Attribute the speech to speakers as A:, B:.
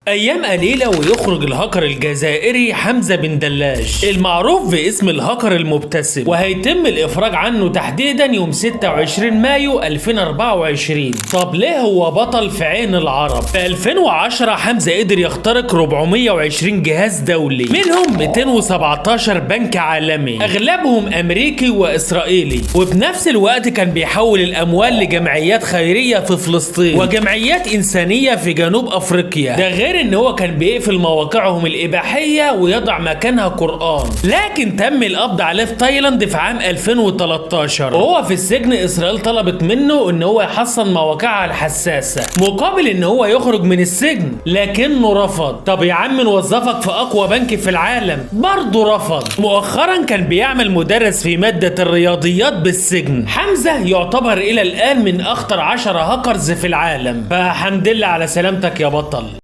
A: ايام قليله ويخرج الهاكر الجزائري حمزة بن دلاج المعروف باسم الهاكر المبتسم، وهيتم الافراج عنه تحديدا يوم 26 مايو 2024. طب ليه هو بطل في عين العرب؟ في 2010 حمزة قدر يخترق 420 جهاز دولي، منهم 217 بنك عالمي اغلبهم امريكي واسرائيلي، وبنفس الوقت كان بيحول الاموال لجمعيات خيرية في فلسطين وجمعيات انسانيه في جنوب افريقيا. ده غير ان هو كان بيقفل مواقعهم الاباحية ويضع مكانها قران. لكن تم القبض عليه في تايلاند في عام 2013 وهو في السجن. اسرائيل طلبت منه ان هو يحصن مواقعها الحساسة مقابل ان هو يخرج من السجن، لكنه رفض. طب يا عم نوظفك في اقوى بنك في العالم، برضه رفض. مؤخرا كان بيعمل مدرس في مادة الرياضيات بالسجن. حمزة يعتبر الى الان من اخطر 10 هاكرز في العالم، فحمد لله على سلامتك يا بطل.